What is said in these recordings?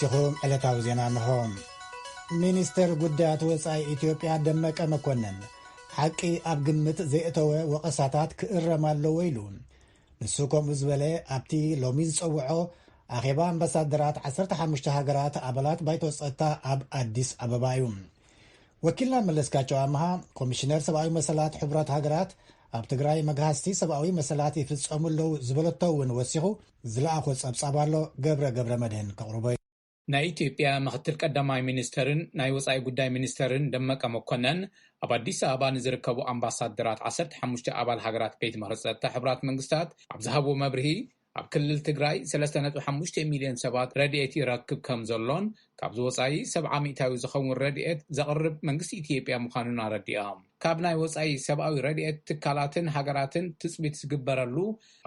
ሲኹም ዕለታዊ ዜና እንሆ። ሚኒስተር ጉዳያት ወጻኢ ኢትዮጵያ ደመቀ መኮንን፣ ሓቂ ኣብ ግምት ዘየእተወ ወቐሳታት ክእረም ኣለዎ ኢሉ። ንሱ ከምኡ ዝበለ ኣብቲ ሎሚ ዝጸውዖ ኣኼባ ኣምባሳደራት ዓሰርተ ሓሙሽተ ሃገራት ኣባላት ባይቶ ጸጥታ ኣብ ኣዲስ ኣበባ እዩ። ወኪልና መለስካቸው ኣምሃ፣ ኮሚሽነር ሰብኣዊ መሰላት ሕቡራት ሃገራት ኣብ ትግራይ መግሃስቲ ሰብኣዊ መሰላት ይፍጸሙ ኣለዉ ዝበለቶ እውን ወሲኹ ዝለኣኾ ጸብጻብ ኣሎ። ገብረ ገብረ መድህን ከቕርቦ እዩ። ናይ ኢትዮጵያ ምክትል ቀዳማይ ሚኒስተርን ናይ ወጻኢ ጉዳይ ሚኒስተርን ደመቀ መኮነን ኣብ ኣዲስ ኣበባ ንዝርከቡ ኣምባሳደራት ዓሰርተ ሓሙሽተ ኣባል ሃገራት ቤት ምኽሪ ጸጥታ ሕቡራት መንግስታት ኣብ ዝሃብዎ መብርሂ፣ ኣብ ክልል ትግራይ ሰለስተ ነጥቢ ሓሙሽተ ሚልዮን ሰባት ረድኤት ይረክብ ከም ዘሎን ካብዚ ወጻኢ ሰብዓ ሚእታዊ ዝኸውን ረድኤት ዘቕርብ መንግስቲ ኢትዮጵያ ምዃኑን ኣረዲኦም። ካብ ናይ ወጻኢ ሰብኣዊ ረድኤት ትካላትን ሃገራትን ትጽቢት ዝግበረሉ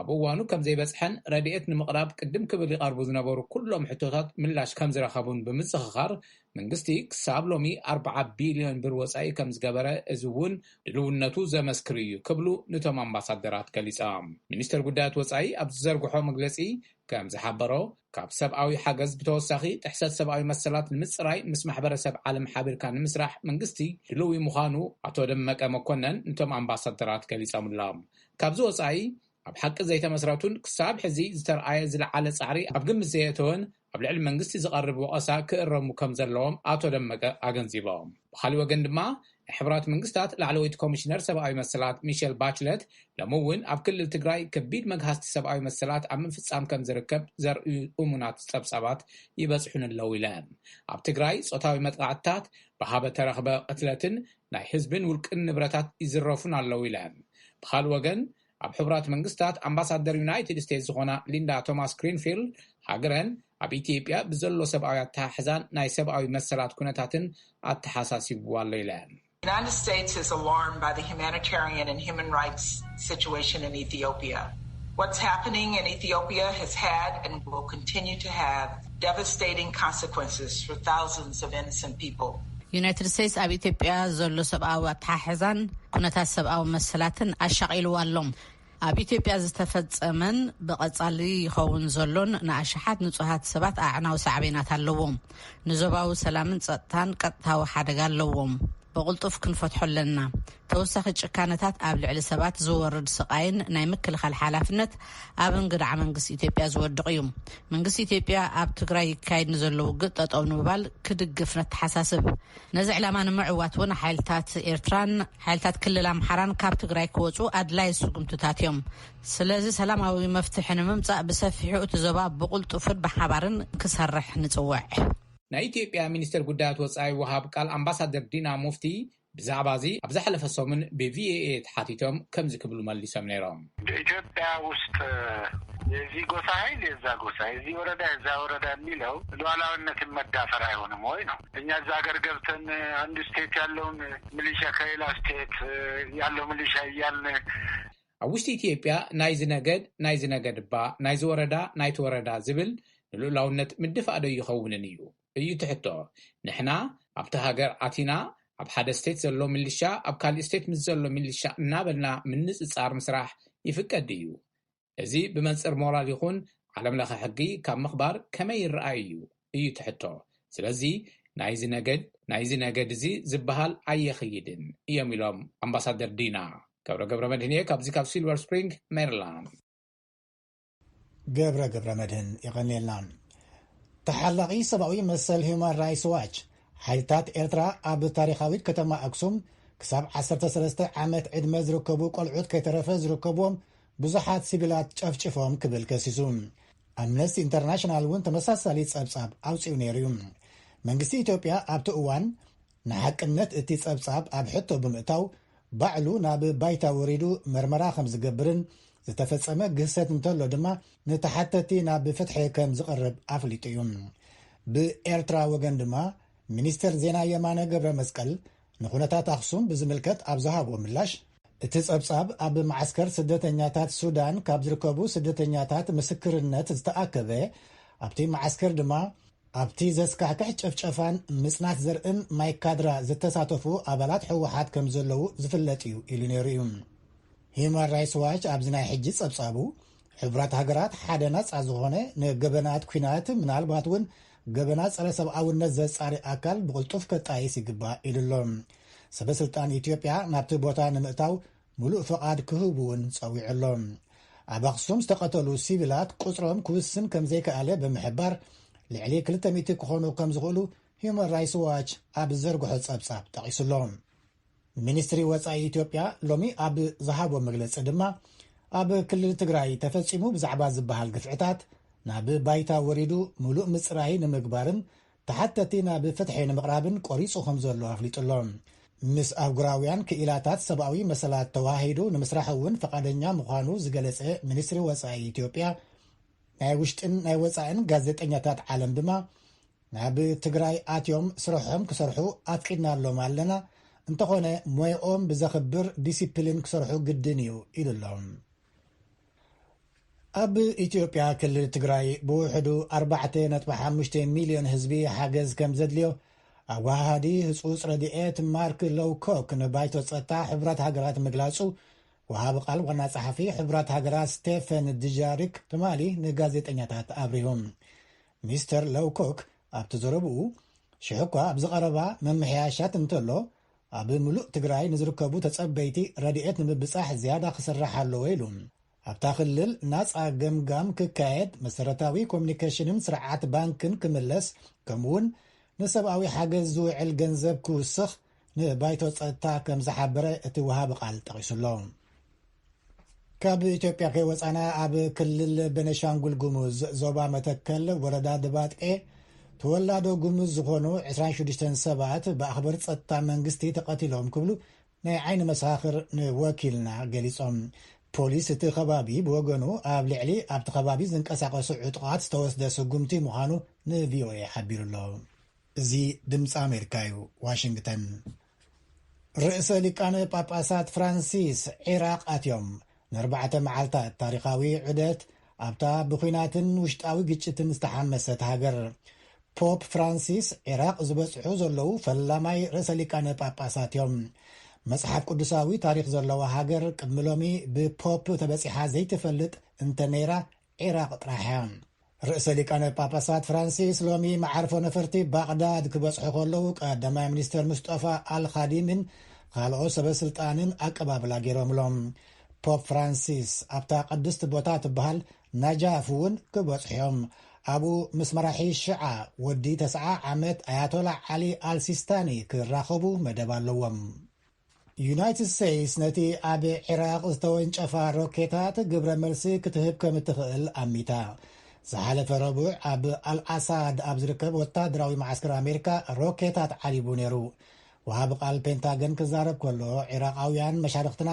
ኣብ እዋኑ ከም ዘይበጽሐን ረድኤት ንምቕራብ ቅድም ክብል ይቐርቡ ዝነበሩ ኩሎም ሕቶታት ምላሽ ከም ዝረኸቡን ብምዝኽኻር፣ መንግስቲ ክሳብ ሎሚ ኣርብዓ ቢልዮን ብር ወጻኢ ከም ዝገበረ፣ እዚ እውን ድልውነቱ ዘመስክር እዩ ክብሉ ንቶም ኣምባሳደራት ገሊጾም። ሚኒስተር ጉዳያት ወጻኢ ኣብ ዝዘርግሖ መግለጺ ከም ዝሓበሮ፣ ካብ ሰብኣዊ ሓገዝ ብተወሳኺ ጥሕሰት ሰብኣዊ መሰላት ንምጽራይ ምስ ማሕበረሰብ ዓለም ሓቢርካ ንምስራሕ መንግስቲ ድልዊ ምዃኑ ኣቶ ደመቀ መኮነን ንቶም ኣምባሳደራት ገሊጾምሎም። ካብዚ ወጻኢ፣ ኣብ ሓቂ ዘይተመስረቱን ክሳብ ሕዚ ዝተርኣየ ዝለዓለ ጻዕሪ ኣብ ግምት ዘየእተወን ኣብ ልዕሊ መንግስቲ ዝቐርብ ወቐሳ ክእረሙ ከም ዘለዎም ኣቶ ደመቀ ኣገንዚቦም። ብኻልእ ወገን ድማ፣ ናይ ሕቡራት መንግስታት ላዕለወይቲ ኮሚሽነር ሰብኣዊ መሰላት ሚሸል ባችለት ሎሚ እውን ኣብ ክልል ትግራይ ከቢድ መግሃስቲ ሰብኣዊ መሰላት ኣብ ምፍጻም ከም ዝርከብ ዘርእዩ እሙናት ጸብጻባት ይበጽሑን ኣለዉ ኢለን። ኣብ ትግራይ ጾታዊ መጥቃዕትታት፣ ብሃበ ተረኽበ ቅትለትን ናይ ህዝብን ውልቅን ንብረታት ይዝረፉን ኣለዉ ኢለን። ብኻልእ ወገን፣ ኣብ ሕቡራት መንግስታት ኣምባሳደር ዩናይትድ ስቴትስ ዝኾና ሊንዳ ቶማስ ግሪንፊልድ፣ ሃገረን ኣብ ኢትዮጵያ ብዘሎ ሰብኣዊ ኣተሓሕዛን ናይ ሰብኣዊ መሰላት ኩነታትን ኣተሓሳሲብዋ ኣሎ ኢለን። The United States is alarmed by the humanitarian and human rights situation in Ethiopia. What's happening in Ethiopia has had and will continue to have devastating consequences for thousands of innocent people. ዩናይትድ ስቴትስ ኣብ ኢትዮጵያ ዘሎ ሰብኣዊ ኣተሓሕዛን ኩነታት ሰብኣዊ መሰላትን ኣሻቒልዋ ኣሎ። ኣብ ኢትዮጵያ ዝተፈጸመን ብቐጻሊ ይኸውን ዘሎን ንኣሽሓት ንጹሃት ሰባት ኣዕናዊ ሳዕቤናት ኣለዎም። ንዞባዊ ሰላምን ጸጥታን ቀጥታዊ ሓደጋ ኣለዎም። ብቕልጡፍ ክንፈትሖ ኣለና። ተወሳኺ ጭካነታት ኣብ ልዕሊ ሰባት ዝወርድ ስቓይን ናይ ምክልኻል ሓላፍነት ኣብ እንግዳዕ መንግስቲ ኢትዮጵያ ዝወድቕ እዩ። መንግስቲ ኢትዮጵያ ኣብ ትግራይ ይካየድ ንዘሎ ውግእ ጠጠው ንምባል ክድግፍ ነተሓሳስብ። ነዚ ዕላማ ንምዕዋት እውን ሓይልታት ኤርትራን ሓይልታት ክልል ኣምሓራን ካብ ትግራይ ክወፁ ኣድላይ ስጉምትታት እዮም። ስለዚ ሰላማዊ መፍትሒ ንምምፃእ ብሰፊሑ እቲ ዞባ ብቕልጡፍን ብሓባርን ክሰርሕ ንፅውዕ። ናይ ኢትዮጵያ ሚኒስትር ጉዳያት ወጻኢ ወሃብ ቃል ኣምባሳደር ዲና ሙፍቲ ብዛዕባ እዚ ኣብ ዝሓለፈ ሰሙን ብ ቪ ኦ ኤ ተሓቲቶም ከምዚ ክብሉ መሊሶም ነይሮም። በኢትዮጵያ ውስጥ የዚህ ጎሳ ኃይል የዛ ጎሳ፣ የዚህ ወረዳ የዛ ወረዳ የሚለው ሉዓላዊነትን መዳፈር አይሆንም ወይ ነው። እኛ እዛ ሀገር ገብተን አንድ ስቴት ያለውን ሚሊሻ ከሌላ ስቴት ያለው ሚሊሻ እያልን ኣብ ውሽጢ ኢትዮጵያ ናይዚ ነገድ ናይዚ ነገድ እባ፣ ናይዚ ወረዳ ናይቲ ወረዳ ዝብል ንልኡላውነት ምድፋእ ዶ ይኸውንን እዩ? እዩ እቲ ሕቶ። ንሕና ኣብቲ ሃገር ኣቲና ኣብ ሓደ ስቴት ዘሎ ሚሊሻ ኣብ ካሊእ ስቴት ምስ ዘሎ ሚሊሻ እናበልና ምንጽጻር ምስራሕ ይፍቀድ ድዩ? እዚ ብመንጽር ሞራል ይኹን ዓለም ለኸ ሕጊ ካብ ምኽባር ከመይ ይረኣይ እዩ? እዩ እቲ ሕቶ። ስለዚ ናይዚ ነገድ ናይዚ ነገድ እዚ ዝበሃል ኣየኽይድን እዮም ኢሎም ኣምባሳደር ዲና። ገብረ ገብረ መድህን እየ ካብዚ ካብ ሲልቨር ስፕሪንግ ሜሪላንድ። ገብረ ገብረ መድህን የቐንየልና። ተሓላቒ ሰብኣዊ መሰል ሂውማን ራይትስ ዋች፣ ሓይልታት ኤርትራ ኣብ ታሪኻዊት ከተማ ኣክሱም ክሳብ ዓሰርተ ሰለስተ ዓመት ዕድመ ዝርከቡ ቆልዑት ከይተረፈ ዝርከብዎም ብዙሓት ሲቪላት ጨፍጭፎም ክብል ከሲሱ። ኣምነስቲ ኢንተርናሽናል እውን ተመሳሳሊ ጸብጻብ ኣውጺኡ ነይሩ እዩ። መንግስቲ ኢትዮጵያ ኣብቲ እዋን ንሓቅነት እቲ ጸብጻብ ኣብ ሕቶ ብምእታው፣ ባዕሉ ናብ ባይታ ወሪዱ መርመራ ከም ዝገብርን ዝተፈጸመ ግህሰት እንተሎ ድማ ንተሓተቲ ናብ ፍትሒ ከም ዝቐርብ ኣፍሊጡ እዩ። ብኤርትራ ወገን ድማ ሚኒስተር ዜና የማነ ገብረ መስቀል ንኹነታት ኣኽሱም ብዝምልከት ኣብ ዝሃቦ ምላሽ፣ እቲ ጸብጻብ ኣብ መዓስከር ስደተኛታት ሱዳን ካብ ዝርከቡ ስደተኛታት ምስክርነት ዝተኣከበ፣ ኣብቲ መዓስከር ድማ ኣብቲ ዘስካሕክሕ ጭፍጨፋን ምጽናት ዘርእን ማይ ካድራ ዝተሳተፉ ኣባላት ህወሓት ከም ዘለዉ ዝፍለጥ እዩ ኢሉ ነይሩ እዩ። ሂዩማን ራይትስ ዋች ኣብዚ ናይ ሕጂ ጸብጻቡ፣ ሕቡራት ሃገራት ሓደ ናጻ ዝኾነ ንገበናት ኲናት፣ ምናልባት እውን ገበናት ጸረ ሰብኣውነት ዘጻሪ ኣካል ብቕልጡፍ ከጣይስ ይግባእ ኢሉ ኣሎ። ሰበ ስልጣን ኢትዮጵያ ናብቲ ቦታ ንምእታው ምሉእ ፍቓድ ክህቡ እውን ጸዊዑ ኣሎ። ኣብ ኣኽሱም ዝተቐተሉ ሲቪላት ቁጽሮም ክውስን ከም ዘይከኣለ ብምሕባር፣ ልዕሊ ክልተ ሚእቲ ክኾኑ ከም ዝኽእሉ ሂዩማን ራይትስ ዋች ኣብ ዝዘርግሖ ጸብጻብ ጠቒሱ ኣሎ። ሚኒስትሪ ወጻኢ ኢትዮጵያ ሎሚ ኣብ ዝሃቦ መግለጺ ድማ፣ ኣብ ክልል ትግራይ ተፈጺሙ ብዛዕባ ዝበሃል ግፍዕታት ናብ ባይታ ወሪዱ ምሉእ ምጽራይ ንምግባርን ተሓተቲ ናብ ፍትሒ ንምቕራብን ቆሪጹ ከም ዘሎ ኣፍሊጡ ኣሎ። ምስ ኣህጉራውያን ክኢላታት ሰብኣዊ መሰላት ተዋሂዱ ንምስራሕ እውን ፈቓደኛ ምዃኑ ዝገለጸ ሚኒስትሪ ወጻኢ ኢትዮጵያ፣ ናይ ውሽጥን ናይ ወጻእን ጋዜጠኛታት ዓለም ድማ ናብ ትግራይ ኣትዮም ስርሖም ክሰርሑ ኣፍቂድናሎም ኣለና፣ እንተኾነ ሞያኦም ብዘኽብር ዲሲፕሊን ክሰርሑ ግድን እዩ ኢሉ ኣሎ። ኣብ ኢትዮጵያ ክልል ትግራይ ብውሕዱ ኣርባዕተ ነጥቢ ሓሙሽተ ሚልዮን ህዝቢ ሓገዝ ከም ዘድልዮ ኣወሃሃዲ ህጹጽ ረድኤት ማርክ ሎውኮክ ንባይቶ ጸጥታ ሕቡራት ሃገራት ምግላጹ፣ ወሃቢ ቃል ዋና ጸሓፊ ሕቡራት ሃገራት ስቴፈን ድጃሪክ ትማሊ ንጋዜጠኛታት ኣብሪሁ። ሚስተር ሎውኮክ ኣብቲ ዘረብኡ፣ ሽሕ እኳ ኣብዚ ቀረባ መምሕያሻት እንተሎ፣ ኣብ ምሉእ ትግራይ ንዝርከቡ ተጸበይቲ ረድኤት ንምብጻሕ ዝያዳ ክስራሕ ኣለዎ ኢሉ። ኣብታ ክልል ናጻ ገምጋም ክካየድ፣ መሰረታዊ ኮሚኒኬሽንን ስርዓት ባንክን ክምለስ፣ ከምኡውን ንሰብኣዊ ሓገዝ ዝውዕል ገንዘብ ክውስኽ ንባይቶ ጸጥታ ከም ዝሓበረ እቲ ወሃቢ ቃል ጠቒሱ ኣሎ። ካብ ኢትዮጵያ ከይወጻና፣ ኣብ ክልል ቤኒሻንጉል ጉሙዝ ዞባ መተከል ወረዳ ድባጤ ተወላዶ ጉሙዝ ዝኾኑ ዕስራን ሽዱሽተን ሰባት ብኣኽበር ጸጥታ መንግስቲ ተቐቲሎም ክብሉ ናይ ዓይኒ መሳኽር ንወኪልና ገሊጾም። ፖሊስ እቲ ከባቢ ብወገኑ ኣብ ልዕሊ ኣብቲ ከባቢ ዝንቀሳቐሱ ዕጡቓት ዝተወስደ ስጉምቲ ምዃኑ ንቪኦኤ ሓቢሩ ኣሎ። እዚ ድምፂ ኣሜሪካ እዩ፣ ዋሽንግተን። ርእሰ ሊቃነ ጳጳሳት ፍራንሲስ ዒራቕ ኣትዮም። ንኣርባዕተ መዓልታት ታሪኻዊ ዑደት ኣብታ ብኲናትን ውሽጣዊ ግጭትን ዝተሓመሰት ሃገር። ፖፕ ፍራንሲስ ዒራቕ ዝበጽሑ ዘለዉ ፈላማይ ርእሰ ሊቃነ ጳጳሳት እዮም። መጽሓፍ ቅዱሳዊ ታሪኽ ዘለዋ ሃገር ቅድሚ ሎሚ ብፖፕ ተበጺሓ ዘይትፈልጥ እንተ ነይራ ዒራቕ ጥራሕ እያ። ርእሰ ሊቃነ ጳጳሳት ፍራንሲስ ሎሚ መዓርፎ ነፈርቲ ባቕዳድ ክበጽሑ ከለዉ፣ ቀዳማይ ሚኒስተር ሙስጠፋ ኣልኻዲምን ካልኦት ሰበ ስልጣንን ኣቀባብላ ገይሮምሎም። ፖፕ ፍራንሲስ ኣብታ ቅድስቲ ቦታ ትበሃል ናጃፍ እውን ክበጽሑ እዮም። ኣብኡ ምስ መራሒ ሽዓ ወዲ ተስዓ ዓመት ኣያቶላ ዓሊ ኣልሲስታኒ ክራኸቡ መደብ ኣለዎም። ዩናይትድ ስቴትስ ነቲ ኣብ ዒራቕ ዝተወንጨፋ ሮኬታት ግብረ መልሲ ክትህብ ከም እትኽእል ኣሚታ። ዝሓለፈ ረቡዕ ኣብ ኣልኣሳድ ኣብ ዝርከብ ወታደራዊ መዓስከር ኣሜሪካ ሮኬታት ዓሊቡ ነይሩ። ወሃቢ ቃል ፔንታገን ክዛረብ ከሎ፣ ዒራቓውያን መሻርኽትና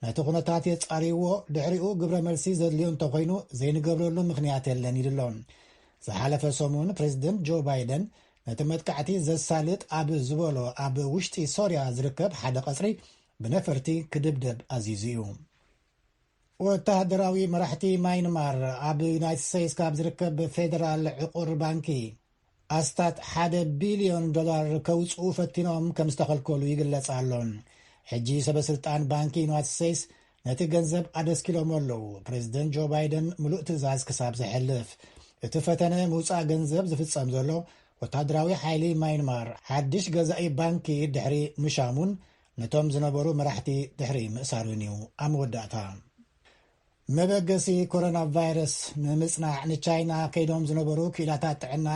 ነቲ ኩነታት የጻርይዎ፣ ድሕሪኡ ግብረ መልሲ ዘድልዮ እንተኾይኑ ዘይንገብረሉ ምኽንያት የለን ኢሉ ኣሎ። ዝሓለፈ ሰሙን ፕሬዚደንት ጆ ባይደን ነቲ መጥቃዕቲ ዘሳልጥ ኣብ ዝበሎ ኣብ ውሽጢ ሶርያ ዝርከብ ሓደ ቀጽሪ ብነፈርቲ ክድብደብ ኣዚዙ እዩ። ወተሃደራዊ መራሕቲ ማይንማር ኣብ ዩናይትድ ስቴትስ ካብ ዝርከብ ፌደራል ዕቑር ባንኪ ኣስታት ሓደ ቢልዮን ዶላር ከውጽኡ ፈቲኖም ከም ዝተኸልከሉ ይግለጽ ኣሎ። ሕጂ ሰበ ስልጣን ባንኪ ዩናይትድ ስቴትስ ነቲ ገንዘብ ኣደስኪሎም ኣለዉ። ፕሬዚደንት ጆ ባይደን ምሉእ ትእዛዝ ክሳብ ዘሕልፍ፣ እቲ ፈተነ ምውጻእ ገንዘብ ዝፍጸም ዘሎ ወታደራዊ ሓይሊ ማይንማር ሓድሽ ገዛኢ ባንኪ ድሕሪ ምሻሙን ነቶም ዝነበሩ መራሕቲ ድሕሪ ምእሳሩን እዩ። ኣብ መወዳእታ፣ መበገሲ ኮሮና ቫይረስ ንምጽናዕ ንቻይና ከይዶም ዝነበሩ ክኢላታት ጥዕና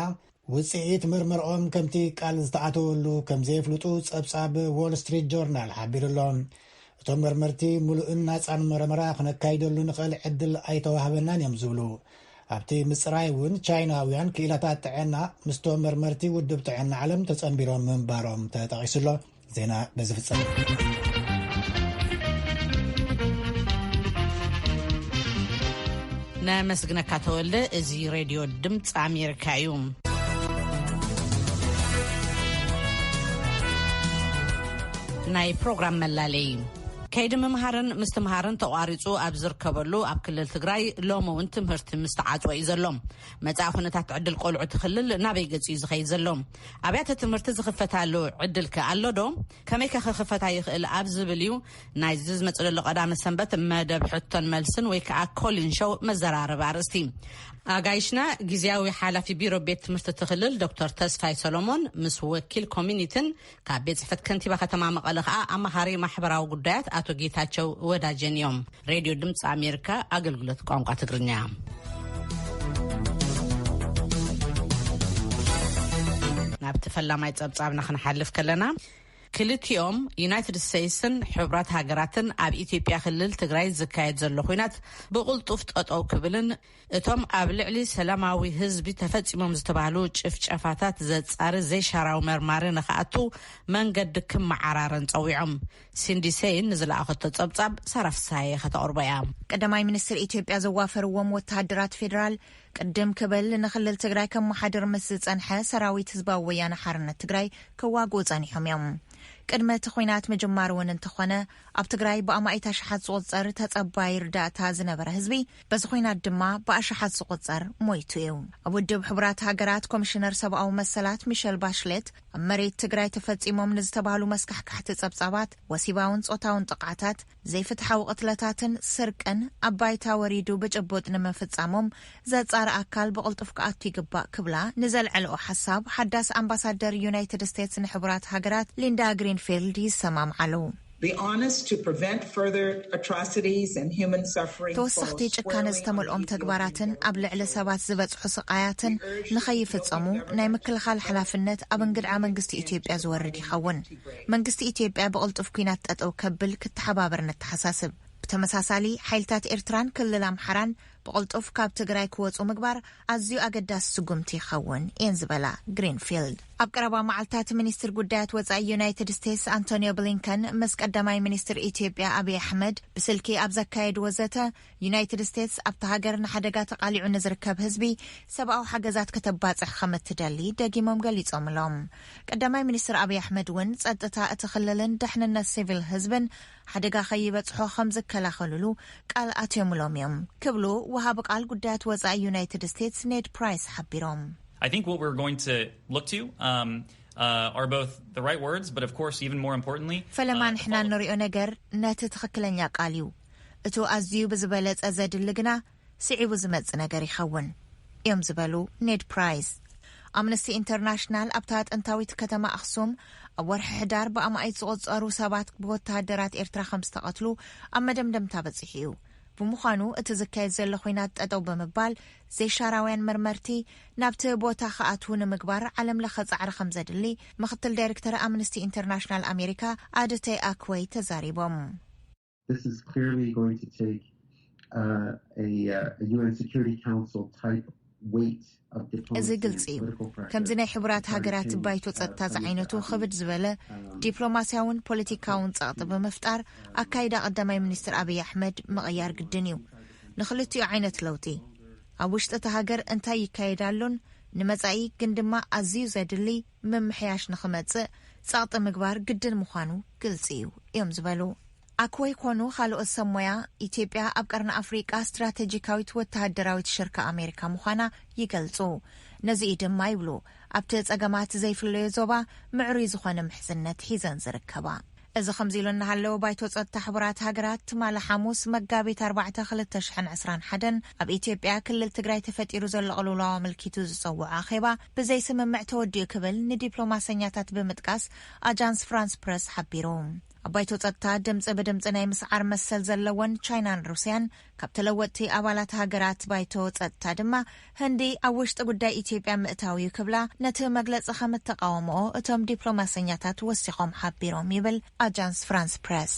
ውጽኢት ምርመርኦም ከምቲ ቃል ዝተኣተወሉ ከም ዘየፍልጡ ጸብጻብ ዎል ስትሪት ጆርናል ሓቢሩ ኣሎ። እቶም መርመርቲ ምሉእን ናጻን መርመራ ክነካይደሉ ንኽእል ዕድል ኣይተዋህበናን እዮም ዝብሉ። ኣብቲ ምጽራይ እውን ቻይናውያን ክኢላታት ጥዕና ምስቶም መርመርቲ ውድብ ጥዕና ዓለም ተጸንቢሮም ምንባሮም ተጠቒሱ ኣሎ። ዜና በዚ ፍጸም። ነመስግነካ ተወልደ። እዚ ሬድዮ ድምፂ ኣሜሪካ እዩ። ናይ ፕሮግራም መላለይ። ከይዲ ምምሃርን ምስትምሃርን ተቋሪፁ ኣብ ዝርከበሉ ኣብ ክልል ትግራይ ሎሚ እውን ትምህርቲ ምስተዓፅወ እዩ ዘሎ። መፃኢ ኩነታት ዕድል ቆልዑ እቲ ክልል ናበይ ገፂ እዩ ዝኸይድ ዘሎ? ኣብያተ ትምህርቲ ዝኽፈታሉ ዕድል ከ ኣሎ ዶ? ከመይ ከ ክኽፈታ ይኽእል ኣብ ዝብል እዩ ናይዚ ዝመፅእ ዘሎ ቀዳመ ሰንበት መደብ ሕቶን መልስን ወይ ከዓ ኮሊን ሾው መዘራረቢ ኣርእስቲ። ኣጋይሽና ግዜያዊ ሓላፊ ቢሮ ቤት ትምህርቲ እቲ ክልል ዶክተር ተስፋይ ሰሎሞን ምስ ወኪል ኮሚኒቲን ካብ ቤት ጽሕፈት ከንቲባ ከተማ መቐለ ከኣ ኣማኻሪ ማሕበራዊ ጉዳያት ኣቶ ጌታቸው ወዳጀን እዮም። ሬድዮ ድምፂ ኣሜሪካ ኣገልግሎት ቋንቋ ትግርኛ። ናብቲ ፈላማይ ጸብጻብና ክንሓልፍ ከለና፣ ክልቲኦም ዩናይትድ ስቴትስን ሕቡራት ሃገራትን ኣብ ኢትዮጵያ ክልል ትግራይ ዝካየድ ዘሎ ኲናት ብቕልጡፍ ጠጠው ክብልን እቶም ኣብ ልዕሊ ሰላማዊ ህዝቢ ተፈጺሞም ዝተባህሉ ጭፍጨፋታት ዘጻሪ ዘይሻራዊ መርማሪ ንኽኣቱ መንገዲ ክመዓራረን ጸዊዖም። ሲንዲ ሴይን ንዝለኣኸቶ ጸብጻብ ሳራ ፍሳሐ ከተቕርቦ እያ። ቀዳማይ ሚኒስትር ኢትዮጵያ ዘዋፈርዎም ወተሃደራት ፌዴራል ቅድም ክብል ንክልል ትግራይ ከመሓድር ምስ ዝጸንሐ ሰራዊት ህዝባዊ ወያነ ሓርነት ትግራይ ክዋግኡ ጸኒሖም እዮም። ቅድሚ እቲ ኹናት ምጅማር እውን እንተኾነ፣ ኣብ ትግራይ ብኣማኢት ኣሽሓት ዝቑጸር ተጸባይ ርዳእታ ዝነበረ ህዝቢ፣ በዚ ኹናት ድማ ብኣሽሓት ዝቑጸር ሞይቱ እዩ። ኣብ ውድብ ሕቡራት ሃገራት ኮሚሽነር ሰብኣዊ መሰላት ሚሸል ባሽሌት፣ ኣብ መሬት ትግራይ ተፈጺሞም ንዝተባህሉ መስካሕካሕቲ ጸብጻባት፣ ወሲባውን ጾታውን ጥቕዓታት፣ ዘይፍትሓዊ ቅትለታትን ስርቅን ኣብ ባይታ ወሪዱ ብጭቡጥ ንምፍጻሞም ዘጻሪ ኣካል ብቕልጡፍ ክኣቱ ይግባእ ክብላ ንዘልዐልኦ ሓሳብ፣ ሓዳስ ኣምባሳደር ዩናይትድ ስቴትስ ንሕቡራት ሃገራት ሊንዳ ግሪንፊልድ ይሰማምዓሉ። The honest to prevent further atrocities and human suffering ተወሰኽቲ calls ጭካነ squarely ዝተመልኦም on the ተግባራትን Ethiopian ኣብ ልዕሊ ሰባት ዝበጽሑ ስቓያትን ንኸይፍጸሙ ናይ ምክልኻል ሓላፍነት ኣብ እንግድዓ መንግስቲ ኢትዮጵያ ዝወርድ ይኸውን። መንግስቲ ኢትዮጵያ ብቕልጡፍ ኲናት ጠጠው ከብል ክተሓባበር ነተሓሳስብ። ብተመሳሳሊ፣ ሓይልታት ኤርትራን ክልል ኣምሓራን ብቕልጡፍ ካብ ትግራይ ክወጹ ምግባር ኣዝዩ ኣገዳሲ ስጉምቲ ይኸውን እየን ዝበላ ግሪንፊልድ። ኣብ ቀረባ መዓልታት ሚኒስትር ጉዳያት ወጻኢ ዩናይትድ ስቴትስ ኣንቶኒዮ ብሊንከን ምስ ቀዳማይ ሚኒስትር ኢትዮጵያ ኣብይ ኣሕመድ ብስልኪ ኣብ ዘካየድዎ ዘተ፣ ዩናይትድ ስቴትስ ኣብታ ሃገር ንሓደጋ ተቓሊዑ ንዝርከብ ህዝቢ ሰብኣዊ ሓገዛት ከተባጽሕ ከም እትደሊ ደጊሞም ገሊጾምሎም። ቀዳማይ ሚኒስትር ኣብይ ኣሕመድ እውን ጸጥታ እቲ ክልልን ድሕንነት ሲቪል ህዝብን ሓደጋ ከይበጽሖ ከም ዝከላኸልሉ ቃል ኣትዮምሎም እዮም ክብሉ ወሃቢ ቃል ጉዳያት ወጻኢ ዩናይትድ ስቴትስ ኔድ ፕራይስ ሓቢሮም። I think what we're going to look to, um, uh, are both the right words, but of course, even more importantly, ፈለማ uh, the ንሕና follow- እንሪኦ ነገር ነቲ ትኽክለኛ ቃል እዩ። እቱ ኣዝዩ ብዝበለጸ ዘድሊ ግና ስዒቡ ዝመጽእ ነገር ይኸውን እዮም ዝበሉ ኔድ ፕራይስ። ኣምነስቲ ኢንተርናሽናል ኣብታ ጥንታዊት ከተማ ኣኽሱም ኣብ ወርሒ ሕዳር ብኣማኢት ዝቑጸሩ ሰባት ብወተሃደራት ኤርትራ ከም ዝተቐትሉ ኣብ መደምደምታ በጺሑ እዩ። ብምዃኑ እቲ ዝካየድ ዘሎ ኹናት ጠጠው ብምባል ዘይሻራውያን መርመርቲ ናብቲ ቦታ ክኣትዉ ንምግባር ዓለም ለኸ ጻዕሪ ከም ዘድሊ ምኽትል ዳይሬክተር ኣምነስቲ ኢንተርናሽናል ኣሜሪካ ኣድተይ ኣክወይ ተዛሪቦም። This is clearly going to take uh, a, uh, a U N Security Council type weight of እዚ diplomacy ግልጺ and እዩ። political pressure. ከምዚ ናይ ሕቡራት ሃገራት ባይቶ ጸጥታ ዝዓይነቱ ክብድ ዝበለ ዲፕሎማስያውን ፖለቲካውን ጸቕጢ ብምፍጣር ኣካይዳ ቀዳማይ ሚኒስትር ኣብይ ኣሕመድ ምቕያር ግድን እዩ። ንክልቲኡ ዓይነት ለውጢ ኣብ ውሽጢ እቲ ሃገር እንታይ ይካየድ ኣሎን ንመጻኢ ግን ድማ ኣዝዩ ዘድሊ ምምሕያሽ ንኽመጽእ ጸቕጢ ምግባር ግድን ምዃኑ ግልጺ እዩ እዮም ዝበሉ። ኣክወይ ኮኑ ካልኦት ሰብ ሞያ፣ ኢትዮጵያ ኣብ ቀርኒ ኣፍሪቃ ስትራቴጂካዊት ወተሃደራዊት ሽርካ ኣሜሪካ ምዃና ይገልጹ። ነዚ እዩ ድማ ይብሉ ኣብቲ ጸገማት ዘይፍለዮ ዞባ ምዕሩይ ዝኾነ ምሕዝነት ሒዘን ዝርከባ። እዚ ከምዚ ኢሉ እናሃለወ ባይቶ ጸጥታ ሕቡራት ሃገራት ትማሊ ሓሙስ መጋቢት ኣርባዕተ ክልተ ሽሕን ዕስራን ሓደን ኣብ ኢትዮጵያ ክልል ትግራይ ተፈጢሩ ዘሎ ቅልውላው ኣመልኪቱ ዝጸውዖ ኣኼባ ብዘይስምምዕ ተወዲኡ ክብል ንዲፕሎማሰኛታት ብምጥቃስ ኣጃንስ ፍራንስ ፕረስ ሓቢሩ። ኣብ ባይቶ ጸጥታ ድምጺ ብድምጺ ናይ ምስዓር መሰል ዘለወን ቻይናን ሩስያን፣ ካብ ተለወጥቲ ኣባላት ሃገራት ባይቶ ጸጥታ ድማ ህንዲ ኣብ ውሽጢ ጉዳይ ኢትዮጵያ ምእታው እዩ ክብላ ነቲ መግለጺ ከም እተቃወምኦ እቶም ዲፕሎማሰኛታት ወሲኾም ሓቢሮም ይብል ኣጃንስ ፍራንስ ፕረስ።